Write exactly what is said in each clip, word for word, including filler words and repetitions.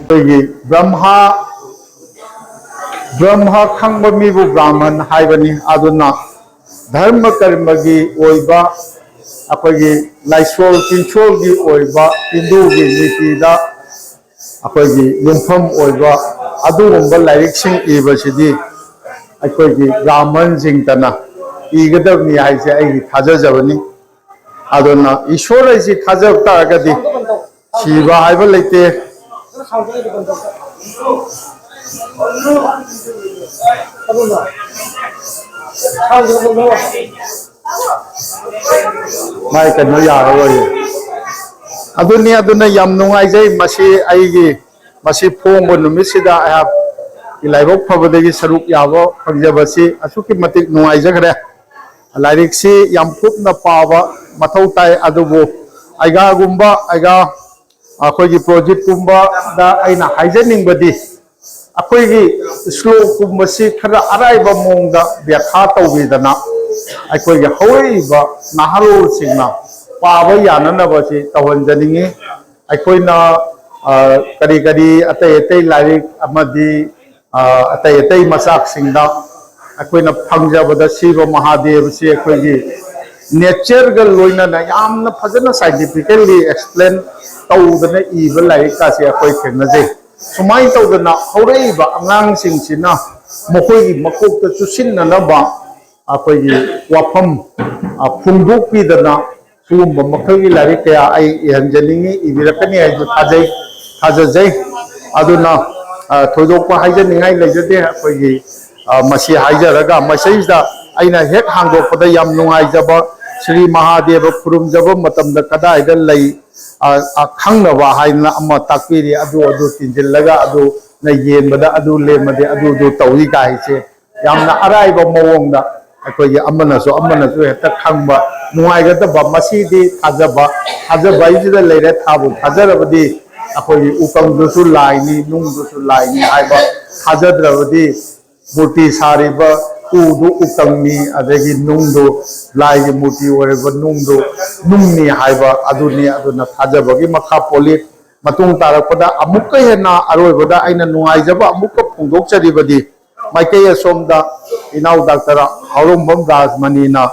ꯑꯩꯈꯣꯏꯒꯤ ꯕ꯭ꯔꯍ꯭ꯃ ꯕ꯭ꯔꯍ꯭ꯃ ꯈꯪꯕ ꯃꯤꯕꯨ ꯕ꯭ꯔꯥꯍꯃꯟ ꯍꯥꯏꯕꯅꯤ꯫ ꯑꯗꯨꯅ ꯙꯔꯃ ꯀꯔꯃꯒꯤ ꯑꯣꯏꯕ, ꯑꯩꯈꯣꯏꯒꯤ ꯂꯥꯏꯁꯣꯜ ꯇꯤꯟꯁꯣꯜꯒꯤ ꯑꯣꯏꯕ ꯍꯤꯟꯗꯨꯒꯤ ꯅꯤꯇꯤꯗ ꯑꯩꯈꯣꯏꯒꯤ ꯌꯨꯝꯐꯝ ꯑꯣꯏꯕ ꯑꯗꯨꯒꯨꯝꯕ ꯂꯥꯏꯔꯤꯛꯁꯤꯡ ꯏꯕꯁꯤꯗꯤ ꯑꯩꯈꯣꯏꯒꯤ ꯕ꯭ꯔꯥꯍꯃꯟꯁꯤꯡꯇꯅ ꯏꯒꯗꯕꯅꯤ ꯍꯥꯏꯁꯦ ꯑꯩꯒꯤ ꯊꯥꯖꯖꯕꯅꯤ꯫ ꯑꯗꯨꯅ ꯏꯁꯣꯔ ꯍꯥꯏꯁꯤ ꯊꯥꯖꯕ ꯇꯥꯔꯒꯗꯤ ꯁꯤꯕ ꯍꯥꯏꯕ ꯂꯩꯇꯦ꯫ ꯃꯥꯏ ꯀꯩꯅꯣ ꯌꯥꯔꯔꯣꯏ꯫ ꯑꯗꯨꯅꯤ, ꯑꯗꯨꯅ ꯌꯥꯝ ꯅꯨꯡꯉꯥꯏꯖꯩ꯫ ꯃꯁꯤ ꯑꯩꯒꯤ, ꯃꯁꯤ ꯐꯣꯡꯕ ꯅꯨꯃꯤꯠꯁꯤꯗ ꯑꯩꯍꯥꯛ ꯂꯥꯏꯕꯛ ꯐꯕꯗꯒꯤ ꯁꯔꯨꯛ ꯌꯥꯕ ꯐꯪꯖꯕꯁꯤ ꯑꯁꯨꯛꯀꯤ ꯃꯇꯤꯛ ꯅꯨꯡꯉꯥꯏꯖꯈ꯭ꯔꯦ꯫ ꯂꯥꯏꯔꯤꯛꯁꯤ ꯌꯥꯝ ꯀꯨꯞꯅ ꯄꯥꯕ ꯃꯊꯧ ꯇꯥꯏ, ꯑꯗꯨꯕꯨ ꯑꯩꯒꯥꯒꯨꯝꯕ, ꯑꯩꯒꯥ ꯑꯩꯈꯣꯏꯒꯤ ꯄ꯭ꯔꯣꯖꯦꯛꯀꯨꯝꯕꯗ ꯑꯩꯅ ꯍꯥꯏꯖꯅꯤꯡꯕꯗꯤ, ꯑꯩꯈꯣꯏꯒꯤ ꯁ꯭ꯂꯣꯛꯀꯨꯝꯕꯁꯤ ꯈꯔ ꯑꯔꯥꯏꯕ ꯃꯑꯣꯡꯗ ꯕ꯭ꯌꯥꯈꯥ ꯇꯧꯕꯤꯗꯅ ꯑꯩꯈꯣꯏꯒꯤ ꯍꯧꯔꯛꯏꯕ ꯅꯍꯥꯔꯣꯜꯁꯤꯡꯅ ꯄꯥꯕ ꯌꯥꯅꯅꯕꯁꯤ ꯇꯧꯍꯟꯖꯅꯤꯡꯉꯤ꯫ ꯑꯩꯈꯣꯏꯅ, ꯑ, ꯀꯔꯤ ꯀꯔꯤ ꯑꯇꯩ ꯑꯇꯩ ꯂꯥꯏꯔꯤꯛ ꯑꯃꯗꯤ, ꯑ, ꯑꯇꯩ ꯑꯇꯩ ꯃꯆꯥꯛꯁꯤꯡꯗ ꯑꯩꯈꯣꯏꯅ ꯐꯪꯖꯕꯗ ꯁꯤꯕ ꯃꯍꯥꯗꯦꯕꯁꯤ ꯑꯩꯈꯣꯏꯒꯤ ꯅꯦꯆꯔꯒ ꯂꯣꯏꯅꯅ ꯌꯥꯝꯅ ꯐꯖꯅ ꯁꯥꯏꯟꯇꯤꯐꯤꯀꯦꯜꯂꯤ ꯑꯦꯛꯁꯄ꯭ꯂꯦꯟ ꯇꯧꯗꯅ ꯏꯕ ꯂꯥꯏꯔꯤꯛ ꯀꯥꯁꯦ ꯑꯩꯈꯣꯏ ꯊꯦꯡꯅꯖꯩ꯫ ꯁꯨꯃꯥꯏꯅ ꯇꯧꯗꯅ ꯍꯧꯔꯛꯏꯕ ꯑꯉꯥꯡꯁꯤꯡꯁꯤꯅ ꯃꯈꯣꯏꯒꯤ ꯃꯀꯣꯛꯇ ꯆꯨꯁꯤꯟꯅꯅꯕ ꯑꯩꯈꯣꯏꯒꯤ ꯋꯥꯐꯝ, ꯑ, ꯐꯣꯡꯗꯣꯛꯄꯤꯗꯅ ꯁꯤꯒꯨꯝꯕ ꯃꯈꯜꯒꯤ ꯂꯥꯏꯔꯤꯛ ꯀꯌꯥ ꯑꯩ ꯏꯍꯟꯖꯅꯤꯡꯉꯤ, ꯏꯕꯤꯔꯛꯀꯅꯤ ꯍꯥꯏꯁꯨ ꯊꯥꯖꯩ, ꯊꯥꯖꯖꯩ꯫ ꯑꯗꯨꯅ, ꯑ, ꯊꯣꯏꯗꯣꯛꯄ ꯍꯥꯏꯖꯅꯤꯡꯉꯥꯏ ꯂꯩꯖꯗꯦ꯫ ꯑꯩꯈꯣꯏꯒꯤ, ꯑ, ꯃꯁꯤ ꯍꯥꯏꯖꯔꯒ ꯃꯁꯤꯗꯩꯁꯤꯗ ꯑꯩꯅ ꯍꯦꯛ ꯍꯥꯡꯗꯣꯛꯄꯗ ꯌꯥꯝ ꯅꯨꯡꯉꯥꯏꯖꯕ, ꯁ꯭ꯔꯤ ꯃꯍꯥꯗꯦꯕ ꯈꯨꯔꯨꯝꯖꯕ ꯃꯇꯝꯗ ꯀꯗꯥꯏꯗ ꯂꯩ, ꯑ, ꯑ, ꯈꯪꯅꯕ ꯍꯥꯏꯗꯅ ꯑꯃ ꯇꯥꯛꯄꯤꯔꯤ, ꯑꯗꯨ ꯑꯗꯨ ꯊꯤꯟꯖꯤꯜꯂꯒ ꯑꯗꯨꯅ ꯌꯦꯡꯕꯗ ꯑꯗꯨ ꯂꯦꯝꯃꯗꯤ ꯑꯗꯨ ꯑꯗꯨ ꯇꯧꯏ ꯀꯥꯏꯁꯦ ꯌꯥꯝꯅ ꯑꯔꯥꯏꯕ ꯃꯑꯣꯡꯗ ꯑꯩꯈꯣꯏꯒꯤ ꯑꯃꯅꯁꯨ ꯑꯃꯅꯁꯨ ꯍꯦꯛꯇ ꯈꯪꯕ ꯅꯨꯡꯉꯥꯏꯒꯗꯕ꯫ ꯃꯁꯤꯗꯤ ꯊꯥꯖꯕ, ꯊꯥꯖꯕ ꯍꯥꯏꯁꯤꯗ ꯂꯩꯔꯦ꯫ ꯊꯥꯕꯨ ꯊꯥꯖꯔꯕꯗꯤ ꯑꯩꯈꯣꯏꯒꯤ ꯎꯀꯪꯗꯨꯁꯨ ꯂꯥꯏꯅꯤ, ꯅꯨꯡꯗꯨꯁꯨ ꯂꯥꯏꯅꯤ ꯍꯥꯏꯕ ꯊꯥꯖꯗ꯭ꯔꯕꯗꯤ ꯃꯨꯔꯇꯤ ꯁꯥꯔꯤꯕ ꯎꯗꯨ ꯎꯀꯪꯅꯤ, ꯑꯗꯒꯤ ꯅꯨꯡꯗꯨ, ꯂꯥꯏꯒꯤ ꯃꯨꯔꯇꯤ ꯑꯣꯏꯔꯤꯕ ꯅꯨꯡꯗꯨ ꯅꯨꯡꯅꯤ ꯍꯥꯏꯕ ꯑꯗꯨꯅꯤ꯫ ꯑꯗꯨꯅ ꯊꯥꯖꯕꯒꯤ ꯃꯈꯥ ꯄꯣꯜꯂꯤ꯫ ꯃꯇꯨꯡ ꯇꯥꯔꯛꯄꯗ ꯑꯃꯨꯛꯀ ꯍꯦꯟꯅ ꯑꯔꯣꯏꯕꯗ ꯑꯩꯅ ꯅꯨꯡꯉꯥꯏꯖꯕ ꯑꯃꯨꯛꯀ ꯐꯣꯡꯗꯣꯛꯆꯔꯤꯕꯗꯤ, ꯃꯥꯏꯀꯩ ꯑꯁꯣꯝꯗ ꯏꯅꯥꯎ ꯗꯥꯛꯇꯔ ꯍꯥꯎꯔꯣꯡꯕꯝ ꯔꯥꯖꯃꯅꯤꯅ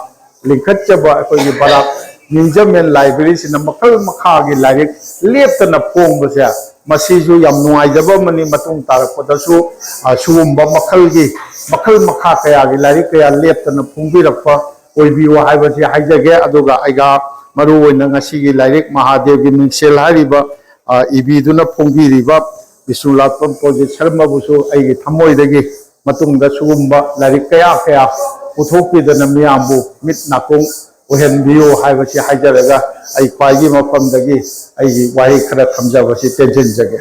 ꯂꯤꯡꯈꯠꯆꯕ ꯑꯩꯈꯣꯏꯒꯤ ꯕꯔꯥꯛ Museum and Library ꯁꯤꯅ ꯃꯈꯜ ꯃꯈꯥꯒꯤ ꯂꯥꯏꯔꯤꯛ ꯂꯦꯞꯇꯅ ꯐꯣꯡꯕꯁꯦ, ꯃꯁꯤꯁꯨ ꯌꯥꯝ ꯅꯨꯡꯉꯥꯏꯖꯕ ꯑꯃꯅꯤ꯫ ꯃꯇꯨꯡ ꯇꯥꯔꯛꯄꯗꯁꯨ, ꯑ, ꯁꯤꯒꯨꯝꯕ ꯃꯈꯜꯒꯤ, ꯃꯈꯜ ꯃꯈꯥ ꯀꯌꯥꯒꯤ ꯂꯥꯏꯔꯤꯛ ꯀꯌꯥ ꯂꯦꯞꯇꯅ ꯐꯣꯡꯕꯤꯔꯛꯄ ꯑꯣꯏꯕꯤꯌꯨ ꯍꯥꯏꯕꯁꯤ ꯍꯥꯏꯖꯒꯦ꯫ ꯑꯗꯨꯒ ꯑꯩꯒ ꯃꯔꯨ ꯑꯣꯏꯅ ꯉꯁꯤꯒꯤ ꯂꯥꯏꯔꯤꯛ ꯃꯍꯥꯗꯦꯕꯒꯤ ꯃꯤꯡꯁꯦꯜ ꯍꯥꯏꯔꯤꯕ, ꯑ, ꯏꯕꯤꯗꯨꯅ ꯐꯣꯡꯕꯤꯔꯤꯕ ꯕꯤꯁꯅꯨꯂꯥꯜ ꯄ꯭ꯔꯣꯖꯤꯠ ꯁꯔꯃꯕꯨꯁꯨ ꯑꯩꯒꯤ ꯊꯃꯣꯏꯗꯒꯤ ꯃꯇꯨꯡꯗ ꯁꯤꯒꯨꯝꯕ ꯂꯥꯏꯔꯤꯛ ꯀꯌꯥ ꯀꯌꯥ ꯄꯨꯊꯣꯛꯄꯤꯗꯅ ꯃꯤꯌꯥꯝꯕꯨ ꯃꯤꯠ ꯅꯥꯀꯣꯡ ꯑꯣꯏꯍꯟꯕꯤꯌꯨ ꯍꯥꯏꯕꯁꯤ ꯍꯥꯏꯖꯔꯒ, ꯑꯩ ꯈ꯭ꯋꯥꯏꯒꯤ ꯃꯐꯝꯗꯒꯤ ꯑꯩꯒꯤ ꯋꯥꯍꯩ ꯈꯔ ꯊꯝꯖꯕꯁꯤ ꯇꯦꯟꯁꯤꯟꯖꯒꯦ꯫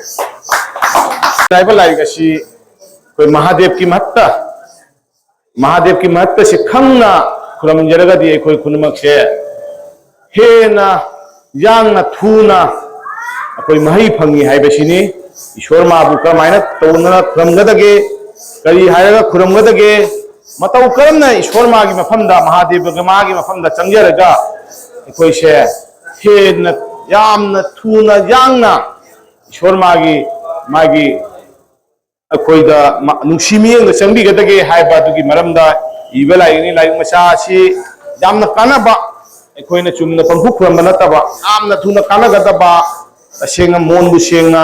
ꯍꯥꯏꯕ ꯂꯥꯏꯔꯤꯛ ꯑꯁꯤ ꯑꯩꯈꯣꯏ ꯃꯍꯥꯗꯦꯕꯀꯤ ꯃꯍꯛꯇ, ꯃꯍꯥꯗꯦꯕꯀꯤ ꯃꯍꯛꯇ ꯁꯤ ꯈꯪꯅ ꯈꯨꯔꯨꯝꯖꯔꯒꯗꯤ ꯑꯩꯈꯣꯏ ꯈꯨꯗꯤꯡꯃꯛꯁꯦ ꯍꯦꯟꯅ ꯌꯥꯡꯅ ꯊꯨꯅ ꯑꯩꯈꯣꯏ ꯃꯍꯩ ꯐꯪꯉꯤ ꯍꯥꯏꯕꯁꯤꯅꯤ꯫ ꯏꯁꯣꯔ ꯃꯥꯕꯨ ꯀꯔꯝꯍꯥꯏꯅ ꯇꯧꯅ ꯈꯨꯔꯨꯝꯒꯗꯒꯦ, ꯀꯔꯤ ꯍꯥꯏꯔꯒ ꯈꯨꯔꯨꯝꯒꯗꯒꯦ, ꯃꯇꯧ ꯀꯔꯝꯅ ꯏꯁꯣꯔ ꯃꯥꯒꯤ ꯃꯐꯝꯗ, ꯃꯍꯥꯗꯦꯕꯒ ꯃꯥꯒꯤ ꯃꯐꯝꯗ ꯆꯪꯖꯔꯒ ꯑꯩꯈꯣꯏꯁꯦ ꯍꯦꯟꯅ ꯌꯥꯝꯅ ꯊꯨꯅ ꯌꯥꯡꯅ ꯏꯁꯣꯔ ꯃꯥꯒꯤ, ꯃꯥꯒꯤ ꯑꯩꯈꯣꯏꯗ ꯃ-, ꯅꯨꯡꯁꯤ ꯃꯤꯠꯌꯦꯡꯗ ꯆꯪꯕꯤꯒꯗꯒꯦ ꯍꯥꯏꯕ ꯑꯗꯨꯒꯤ ꯃꯔꯝꯗ ꯏꯕ ꯂꯥꯏꯔꯤꯛꯅꯤ꯫ ꯂꯥꯏꯔꯤꯛ ꯃꯆꯥ ꯑꯁꯤ ꯌꯥꯝꯅ ꯀꯥꯟꯅꯕ, ꯑꯩꯈꯣꯏꯅ ꯆꯨꯝꯅ ꯄꯪꯈꯨ ꯈꯨꯔꯝꯕ ꯅꯠꯇꯕ, ꯌꯥꯝꯅ ꯊꯨꯅ ꯀꯥꯟꯅꯒꯗꯕ, ꯇꯁꯦꯡꯅ ꯃꯣꯟꯕꯨ ꯁꯦꯡꯅ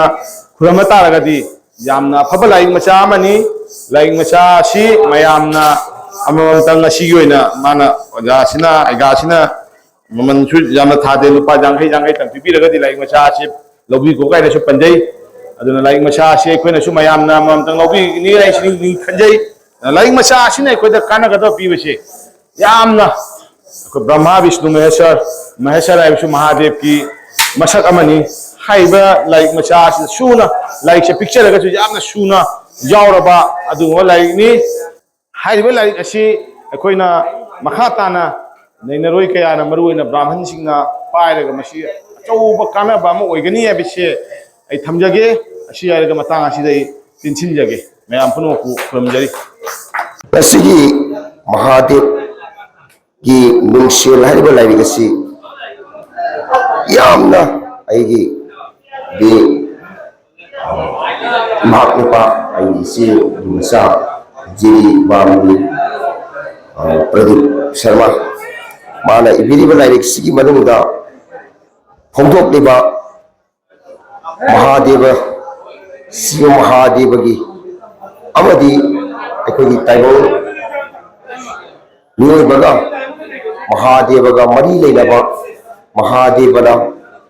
ꯈꯨꯔꯝꯕ ꯇꯥꯔꯒꯗꯤ ꯌꯥꯝꯅ ꯑꯐꯕ ꯂꯥꯏꯔꯤꯛ ꯃꯆꯥ ꯑꯃꯅꯤ꯫ ꯂꯥꯏꯔꯤꯛ ꯃꯆꯥ ꯑꯁꯤ ꯃꯌꯥꯝꯅ ꯑꯃꯃꯝꯇꯪ ꯉꯁꯤꯒꯤ ꯑꯣꯏꯅ ꯃꯥꯅ ꯑꯣꯖꯥꯁꯤꯅ, ꯑꯩꯒꯥꯁꯤꯅ ꯃꯃꯜꯁꯨ ꯌꯥꯝꯅ ꯊꯥꯗꯦ, ꯂꯨꯄꯥ ꯌꯥꯡꯈꯩ, ꯌꯥꯡꯈꯩꯇꯪ ꯄꯤꯕꯤꯔꯒꯗꯤ ꯂꯥꯏꯔꯤꯛ ꯃꯆꯥ ꯑꯁꯤ ꯂꯧꯕꯤꯀꯣ ꯀꯥꯏꯅꯁꯨ ꯄꯟꯖꯩ꯫ ꯑꯗꯨꯅ ꯂꯥꯏꯔꯤꯛ ꯃꯆꯥ ꯑꯁꯤ ꯑꯩꯈꯣꯏꯅꯁꯨ ꯃꯌꯥꯝꯅ ꯑꯃꯃꯝꯇꯪ ꯂꯧꯕꯤꯒꯅꯤ ꯍꯥꯏꯁꯤ ꯅꯤꯡ ꯈꯟꯖꯩ꯫ ꯂꯥꯏꯔꯤꯛ ꯃꯆꯥ ꯑꯁꯤꯅ ꯑꯩꯈꯣꯏꯗ ꯀꯥꯟꯅꯒꯗꯕ ꯄꯤꯕꯁꯦ ꯌꯥꯝꯅ ꯑꯩꯈꯣꯏ ꯕ꯭ꯔꯍ꯭ꯃꯥ, ꯕꯤꯁꯅꯨ, ꯃꯍꯦꯁ꯭ꯋꯔ, ꯃꯍꯦꯁ꯭ꯋꯔ ꯍꯥꯏꯕꯁꯨ ꯃꯍꯥꯗꯦꯕꯀꯤ ꯃꯁꯛ ꯑꯃꯅꯤ꯫ ꯍꯥꯏꯔꯤꯕ ꯂꯥꯏꯔꯤꯛ ꯃꯆꯥ ꯑꯁꯤꯗ ꯁꯨꯅ, ꯂꯥꯏꯔꯤꯛꯁꯦ ꯄꯤꯛꯆꯔꯒꯁꯨ ꯌꯥꯝꯅ ꯁꯨꯅ ꯌꯥꯎꯔꯕ ꯑꯗꯨꯒꯨꯝꯕ ꯂꯥꯏꯔꯤꯛꯅꯤ꯫ ꯍꯥꯏꯔꯤꯕ ꯂꯥꯏꯔꯤꯛ ꯑꯁꯤ ꯑꯩꯈꯣꯏꯅ ꯃꯈꯥ ꯇꯥꯅ ꯅꯩꯅꯔꯣꯏ ꯀꯌꯥꯅ, ꯃꯔꯨꯑꯣꯏꯅ ꯕ꯭ꯔꯥꯍꯃꯟꯁꯤꯡꯅ ꯄꯥꯏꯔꯒ ꯃꯁꯤ ꯑꯆꯧꯕ ꯀꯥꯟꯅꯕ ꯑꯃ ꯑꯣꯏꯒꯅꯤ ꯍꯥꯏꯕꯁꯦ ꯑꯩ ꯊꯝꯖꯒꯦ꯫ ꯑꯁꯤ ꯍꯥꯏꯔꯒ ꯃꯇꯥꯡ ꯑꯁꯤꯗ ꯑꯩ ꯇꯦꯟꯁꯤꯟꯖꯒꯦ꯫ ꯃꯌꯥꯝ ꯄꯨꯝꯅꯃꯛꯄꯨ ꯈꯨꯔꯨꯝꯖꯔꯤ꯫ ꯉꯁꯤꯒꯤ ꯃꯍꯥꯗꯦꯕꯀꯤ ꯃꯤꯡꯁꯦꯜ ꯍꯥꯏꯔꯤꯕ ꯂꯥꯏꯔꯤꯛ ꯑꯁꯤ ꯌꯥꯝꯅ ꯑꯩꯒꯤ ꯏꯃꯥ ꯅꯨꯄꯥ, ꯑꯩꯒꯤ ꯏꯆꯦ ꯃꯆꯥ ꯖꯤꯔꯤ ꯏꯃꯥꯅꯨꯑꯦꯜ, ꯑ, ꯄ꯭ꯔꯗꯤꯞ ꯁꯔꯃ, ꯃꯥꯅ ꯏꯕꯤꯔꯤꯕ ꯂꯥꯏꯔꯤꯛꯁꯤꯒꯤ ꯃꯅꯨꯡꯗ ꯐꯣꯡꯗꯣꯛꯂꯤꯕ ꯃꯍꯥꯗꯦꯕ, ꯁꯤꯕ ꯃꯍꯥꯗꯦꯕꯒꯤ ꯑꯃꯗꯤ ꯑꯩꯈꯣꯏꯒꯤ ꯇꯥꯏꯕꯪ ꯃꯤꯑꯣꯏꯕꯒ ꯃꯍꯥꯗꯦꯕꯒ ꯃꯔꯤ ꯂꯩꯅꯕ, ꯃꯍꯥꯗꯦꯕꯅ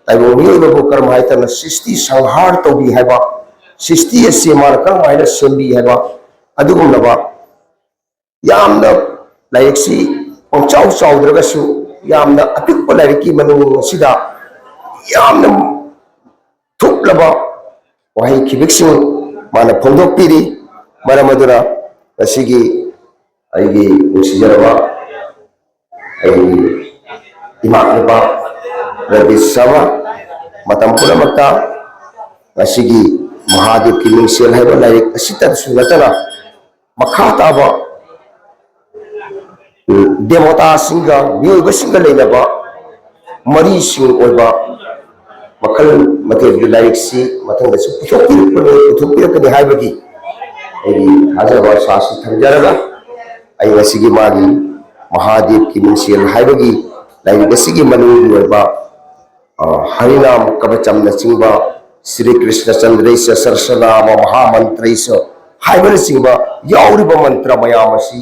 ꯇꯥꯏꯕꯪ ꯃꯤꯑꯣꯏꯕꯕꯨ ꯀꯔꯝ ꯍꯥꯏꯅ ꯁ꯭ꯔꯤꯁꯇꯤ ꯁꯪꯍꯥꯔ ꯇꯧꯕꯤ ꯍꯥꯏꯕ, ꯁ꯭ꯔꯤꯁꯇꯤ ꯑꯁꯤ ꯃꯥꯅ ꯀꯔꯝ ꯍꯥꯏꯅ ꯁꯦꯝꯕꯤ ꯍꯥꯏꯕ, ꯑꯗꯨꯒꯨꯝꯂꯕ ꯌꯥꯝꯅ ꯂꯥꯏꯔꯤꯛꯁꯤ ꯄꯪꯆꯥꯎ ꯆꯥꯎꯗ꯭ꯔꯒꯁꯨ ꯌꯥꯝꯅ ꯑꯄꯤꯛꯄ ꯂꯥꯏꯔꯤꯛꯀꯤ ꯃꯅꯨꯡ ꯑꯁꯤꯗ ꯌꯥꯝꯅ ꯊꯨꯞꯂꯕ ꯋꯥꯍꯩ ꯈꯤꯕꯤꯛꯁꯤꯡ ꯃꯥꯅ ꯐꯣꯡꯗꯣꯛꯄꯤꯔꯤ꯫ ꯃꯔꯝ ꯑꯗꯨꯅ ꯉꯁꯤꯒꯤ ꯑꯩꯒꯤ ꯅꯨꯡꯁꯤꯖꯔꯕ ꯑꯩꯒꯤ ꯏꯃꯥ ꯅꯨꯄꯥ ꯔꯕꯤꯁ ꯁꯔꯃ, ꯃꯇꯝ ꯄꯨꯝꯅꯃꯛꯇ ꯉꯁꯤꯒꯤ ꯃꯍꯥꯗꯦꯕꯀꯤ ꯃꯤꯡꯁꯦꯜ ꯍꯥꯏꯕ ꯂꯥꯏꯔꯤꯛ ꯑꯁꯤꯇꯁꯨ ꯅꯠꯇꯅ ꯃꯈꯥ ꯇꯥꯕ ꯗꯦꯕꯣꯇꯥꯁꯤꯡꯒ ꯃꯤꯑꯣꯏꯕꯁꯤꯡꯒ ꯂꯩꯅꯕ ꯃꯔꯤꯁꯤꯡ ꯑꯣꯏꯕ ꯃꯈꯜ ꯃꯊꯦꯜꯒꯤ ꯂꯥꯏꯔꯤꯛꯁꯤ ꯃꯊꯪꯗꯁꯨ ꯄꯨꯊꯣꯛꯄꯤꯔꯛꯄꯅꯤ, ꯄꯨꯊꯣꯛꯄꯤꯔꯛꯀꯅꯤ ꯍꯥꯏꯕꯒꯤ ꯑꯩꯒꯤ ꯊꯥꯖꯕ ꯑꯥꯁꯥꯁꯤ ꯊꯝꯖꯔꯒ ꯑꯩ ꯉꯁꯤꯒꯤ ꯃꯥꯒꯤ ꯃꯍꯥꯗꯦꯕꯀꯤ ꯃꯤꯡꯁꯦꯜ ꯍꯥꯏꯕꯒꯤ ꯂꯥꯏꯔꯤꯛ ꯑꯁꯤꯒꯤ ꯃꯅꯨꯡꯒꯤ ꯑꯣꯏꯕ ꯑ, ꯍꯔꯤꯅꯥꯝ ꯀꯕꯆꯝꯅꯆꯤꯡꯕ, ꯁ꯭ꯔꯤ ꯀ꯭ꯔꯤꯁꯅ ꯆꯟꯗ꯭ꯔꯩꯁ ꯁꯔꯁꯅꯥꯃ ꯃꯍꯥꯃꯟꯇ꯭ꯔꯩꯁ ꯍꯥꯏꯕꯅꯆꯤꯡꯕ ꯌꯥꯎꯔꯤꯕ ꯃꯟꯇ꯭ꯔ ꯃꯌꯥꯝ ꯑꯁꯤ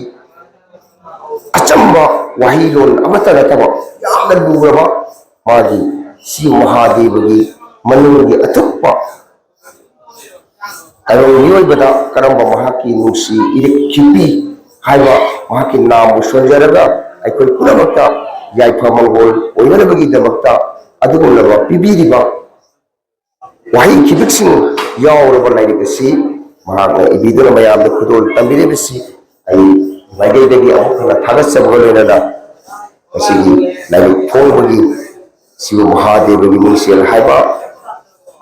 ꯑꯆꯝꯕ ꯋꯥꯍꯩꯂꯣꯟ ꯑꯃꯠꯇ ꯅꯠꯇꯕ ꯌꯥꯝꯅ ꯂꯨꯔꯕ ꯃꯥꯒꯤ ꯁꯤ ꯃꯍꯥꯗꯦꯕꯒꯤ ꯃꯅꯨꯡꯒꯤ ꯑꯊꯨꯞꯄ ꯇꯥꯏꯕꯪ ꯃꯤꯑꯣꯏꯕꯗ ꯀꯔꯝꯕ ꯃꯍꯥꯛꯀꯤ ꯅꯨꯡꯁꯤ ꯏꯔꯤꯛ ꯈꯤꯄꯤ ꯍꯥꯏꯕ ꯃꯍꯥꯛꯀꯤ ꯅꯥꯝꯕꯨ ꯁꯣꯟꯖꯔꯒ ꯑꯩꯈꯣꯏ ꯄꯨꯝꯅꯃꯛꯇ ꯌꯥꯏꯐ ꯃꯪꯒꯣꯜ ꯑꯣꯏꯅꯅꯕꯒꯤꯗꯃꯛꯇ ꯑꯗꯨꯒꯨꯝꯂꯕ ꯄꯤꯕꯤꯔꯤꯕ ꯋꯥꯍꯩ ꯈꯤꯕꯤꯛꯁꯤꯡ ꯌꯥꯎꯔꯕ ꯂꯥꯏꯔꯤꯛ ꯑꯁꯤ ꯃꯍꯥꯛꯅ ꯏꯕꯤꯗꯨꯅ ꯃꯌꯥꯝꯗ ꯈꯨꯗꯣꯜ ꯇꯝꯕꯤꯔꯤꯕꯁꯤ ꯑꯩ ꯃꯥꯏꯀꯩꯗꯒꯤ ꯑꯃꯨꯛ ꯍꯟꯅ ꯊꯥꯒꯠꯆꯕꯒ ꯂꯣꯏꯅꯅ ꯃꯁꯤꯒꯤ ꯂꯥꯏꯔꯤꯛ ꯐꯣꯡꯕꯒꯤ ꯁꯤꯕ ꯃꯍꯥꯗꯦꯕꯒꯤ ꯃꯤꯡꯁꯦꯜ ꯍꯥꯏꯕ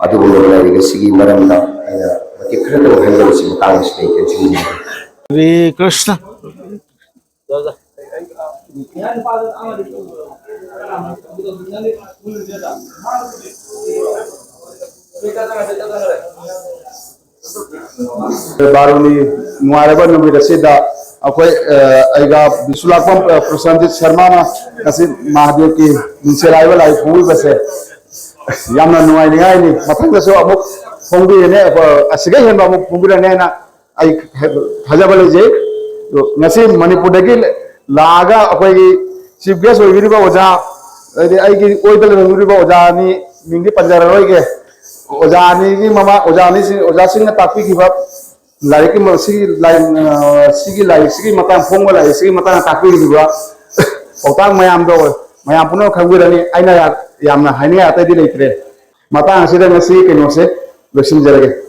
ꯑꯗꯨꯒꯨꯝꯂꯕ ꯂꯥꯏꯔꯤꯛ ꯑꯁꯤꯒꯤ ꯃꯔꯝꯗ ꯑꯩꯅ ꯃꯇꯦꯛ ꯈꯔꯇꯪ ꯍꯥꯏꯖꯕꯁꯤ ꯃꯇꯥꯡ ꯑꯁꯤꯗ ꯑꯩ ꯇꯦꯟꯁꯤꯟꯖꯒꯦ꯫ ꯍꯔꯦ ꯀ꯭ꯔꯤꯁꯅ꯫ ꯕꯥꯔꯨꯅꯤ ꯅꯨꯡꯉꯥꯏꯔꯕ ꯅꯨꯃꯤꯠ ꯑꯁꯤꯗ ꯑꯩꯈꯣꯏ, ꯑ, ꯑꯩꯒ ꯕꯤꯁꯨꯂꯥꯛꯄꯝ, ꯑ, ꯄ꯭ꯔꯁꯦꯟꯖꯤꯠ ꯁꯔꯃꯅ ꯉꯁꯤ ꯃꯍꯥꯗꯦꯕꯀꯤ ꯃꯤꯡꯁꯦꯜ ꯍꯥꯏꯕ ꯂꯥꯏ ꯐꯣꯡꯕꯤꯕꯁꯦ ꯌꯥꯝꯅ ꯅꯨꯡꯉꯥꯏꯅꯤꯡꯉꯥꯏꯅꯤ꯫ ꯃꯊꯪꯗꯁꯨ ꯑꯃꯨꯛ ꯐꯣꯡꯕꯤꯔꯅꯤ, ꯑ, ꯑꯁꯤꯒ ꯍꯦꯟꯕ ꯑꯃꯨꯛ ꯐꯣꯡꯕꯤꯔꯅꯤ ꯍꯥꯏꯅ ꯑꯩ ꯊꯥꯖꯕ ꯂꯩꯖꯩ꯫ ꯑꯗꯣ ꯉꯁꯤ ꯃꯅꯤꯄꯨꯔꯗꯒꯤ ꯂꯥꯛꯑꯒ ꯑꯩꯈꯣꯏꯒꯤ chief guest ꯑꯣꯏꯕꯤꯔꯤꯕ ꯑꯣꯖꯥ, ꯑꯗꯩꯗꯤ ꯑꯩꯒꯤ ꯑꯣꯏꯗ ꯂꯩꯍꯧꯔꯤꯕ ꯑꯣꯖꯥ ꯑꯅꯤ, ꯃꯤꯡꯗꯤ ꯄꯟꯖꯔꯔꯣꯏꯒꯦ, ꯑꯣꯖꯥ ꯑꯅꯤꯒꯤ ꯃꯃꯥ, ꯑꯣꯖꯥ ꯑꯅꯤꯁꯤꯡ, ꯑꯣꯖꯥꯁꯤꯡꯅ ꯇꯥꯛꯄꯤꯈꯤꯕ ꯂꯥꯏꯔꯤꯛꯀꯤ ꯃ-, ꯁꯤꯒꯤ ꯂꯥꯏ-, ꯑ, ꯁꯤꯒꯤ ꯂꯥꯏꯔꯤꯛꯁꯤꯒꯤ ꯃꯇꯥꯡ, ꯐꯣꯡꯕ ꯂꯥꯏꯔꯤꯛꯁꯤꯒꯤ ꯃꯇꯥꯡꯗ ꯇꯥꯛꯄꯤꯔꯤꯕ ꯄꯥꯎꯇꯥꯛ ꯃꯌꯥꯝꯗꯣ ꯃꯌꯥꯝ ꯄꯨꯝꯅꯃꯛ ꯈꯪꯕꯤꯔꯅꯤ꯫ ꯑꯩꯅ ꯌꯥꯝꯅ ꯍꯥꯏꯅꯤꯡꯉꯥꯏ ꯑꯇꯩꯗꯤ ꯂꯩꯇ꯭ꯔꯦ꯫ ꯃꯇꯥꯡ ꯑꯁꯤꯗ ꯉꯁꯤ ꯀꯩꯅꯣꯁꯦ ꯂꯣꯏꯁꯤꯟꯖꯔꯒꯦ꯫